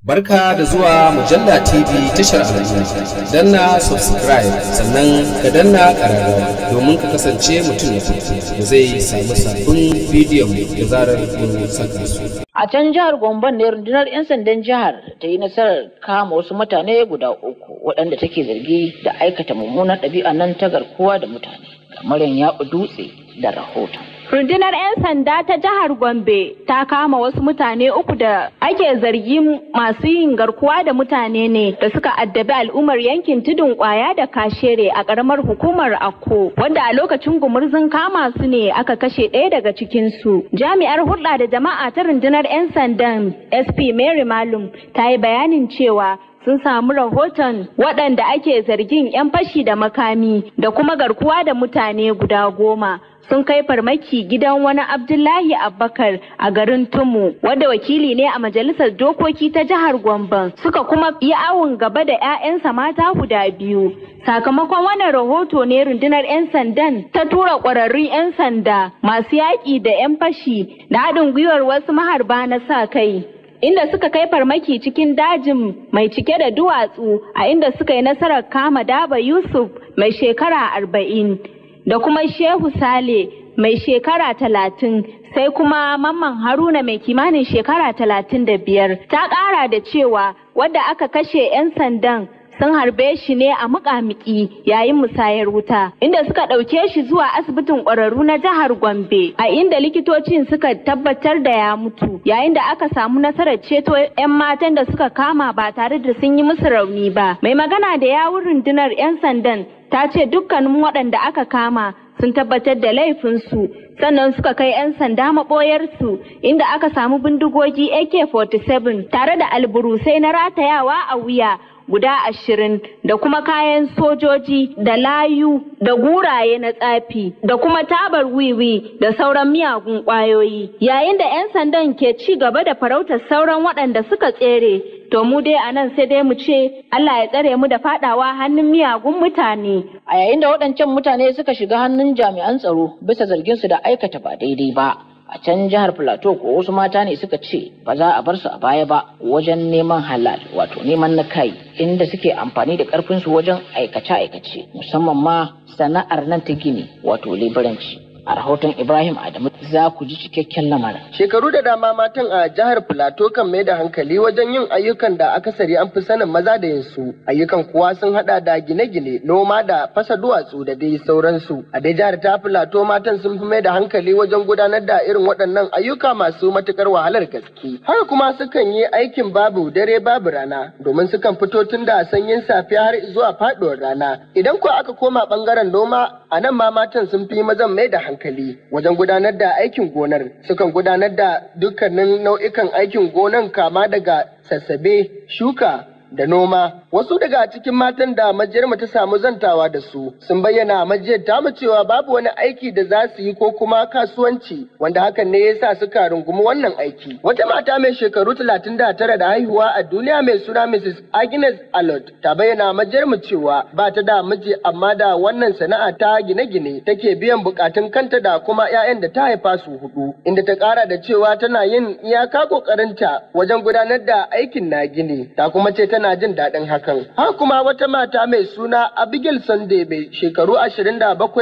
Barka da zuwa Mujalla TV tashar al'umma. Danna subscribe sannan ka danna ƙararrawa domin ka kasance mutum na farko da zai samu sabbin bidiyon da zarar mun saka su. A can jihar Gombe ne rundunar 'yan sandan jihar ta yi nasarar kama wasu mutane guda uku waɗanda take zargi da aikata mummunar ɗabi'a nan ta garkuwa da mutane. Maryam Ya'u Dutse da rahoton. Rundunar 'yan sanda ta jihar Gombe ta kama wasu mutane uku da ake zargin masu yin garkuwa da mutane ne da suka addabi al'ummar yankin Tudun Kwaya da Kashere a ƙaramar hukumar Akko, wanda a lokacin gumurzun kama su ne aka kashe ɗaya daga cikinsu. Jami'ar hulɗa da jama'a ta rundunar 'yan sandan SP Mary Malum ta yi bayanin cewa sun samu rahoton waɗanda ake zargin 'yan fashi da makami da kuma garkuwa da mutane guda 10 sun kai farmaki gidan wani Abdullahi Abubakar a garin Tumu, wanda wakili ne a majalisar dokoki ta jihar Gombe, suka kuma yi awon gaba da 'ya'yansa mata guda biyu. Sakamakon wannan rahoto ne rundunar 'yan sandan ta tura ƙwararrun 'yan sanda masu yaƙi da 'yan fashi da haɗin gwiwar wasu maharba na sa kai, inda suka kai farmaki cikin dajin mai cike da duwatsu, a inda suka yi nasarar kama Daba Yusuf mai shekara 40 da kuma Shehu Sale mai shekara 30, sai kuma Mamman Haruna mai kimanin shekara 35. Ta ƙara da cewa wadda aka kashe 'yan sandan sun harbe shi ne a muƙamuƙi yayin musayar wuta, inda suka ɗauke shi zuwa asibitin ƙwararru na jihar Gombe, a inda likitocin suka tabbatar da ya mutu, yayin da aka samu nasarar ceto 'yan matan da suka kama ba tare da sun yi musu rauni ba. Mai magana da yawun rundunar 'yan sandan ta ce dukkanin waɗanda aka kama sun tabbatar da laifinsu, sannan suka kai 'yan sanda maɓoyarsu, inda aka samu bindigogi AK-47 tare da alburusai na ratayawa a wuya guda 20 da kuma kayan sojoji da layu da guraye na tsafi da kuma tabar wiwi da sauran miyagun ƙwayoyi, yayin da 'yan sandan ke ci gaba da farautar sauran waɗanda suka tsere. To mu dai a nan sai dai mu ce Allah ya tsare mu da fadawa hannun miyagun mutane. A yayin da waɗancan mutane suka shiga hannun jami'an tsaro bisa zargin su da aikata ba daidai ba, a can jihar Plateau ko wasu mata ne suka ce ba za a bar su a baya ba wajen neman halal, wato neman na kai, inda suke amfani da karfin su wajen aikace-aikace, musamman ma sana'ar nan ta gini, wato leburanci. A rahoton Ibrahim Adamu za ku ji cikakken lamarin. Shekaru da dama matan a jihar Plateau kan mai da hankali wajen yin ayyukan da akasari an fi sanin maza da yin su. Ayyukan kuwa sun hada da gine-gine, noma da fasa duwatsu da dai sauransu. A dai jihar ta Plateau matan sun fi mai da hankali wajen gudanar da irin waɗannan ayyuka masu matukar wahalar gaske. Haka kuma sukan yi aikin babu dare babu rana, domin sukan fito tun da sanyin safiya har zuwa faɗuwar rana. Idan kuwa aka koma ɓangaren noma, a nan ma matan sun fi mazan mai da hankali wajen gudanar da aikin gonar. Sukan gudanar da dukkanin nau'ikan aikin gonan kama daga sassabe, shuka da noma. Wasu daga cikin matan da majiyar mu ta samu zantawa da su sun bayyana majiyar tamu cewa babu wani aiki da za su yi ko kuma kasuwanci, wanda hakan ne yasa suka rungumi wannan aiki. Wata mata mai shekaru 39 da haihuwa a duniya mai suna Mrs. Agnes Alot ta bayyana majiyar mu cewa ba ta da miji, amma da wannan sana'a ta gine-gine take biyan bukatun kanta da kuma 'ya'yan da ta haifa su 4, inda ta kara da cewa tana yin iyaka kokarinta wajen gudanar da aikin na gini. Ta kuma ce tana jin daɗin hakan. Haka kuma wata mata mai suna Abigail Sunday mai shekaru 27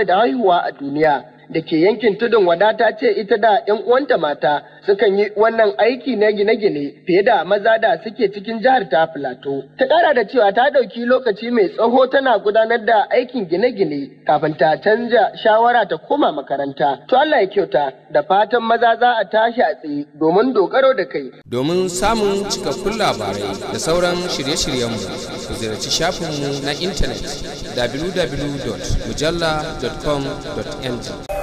da haihuwa a duniya da ke yankin Tudun Wada ta ce ita da 'yan uwanta mata sukan yi wannan aiki na gine-gine fiye da maza da suke cikin jihar ta Plateau. Ta ƙara da cewa ta ɗauki lokaci mai tsawo tana gudanar da aikin gine-gine kafin ta canja shawara ta koma makaranta. To Allah ya kyauta, da fatan maza za a tashi a tsaye domin dogaro da kai. Domin samun cikakkun labarai da sauran shirye-shiryenmu, ku ziyarci shafinmu na intanet www.mujalla.com.ng.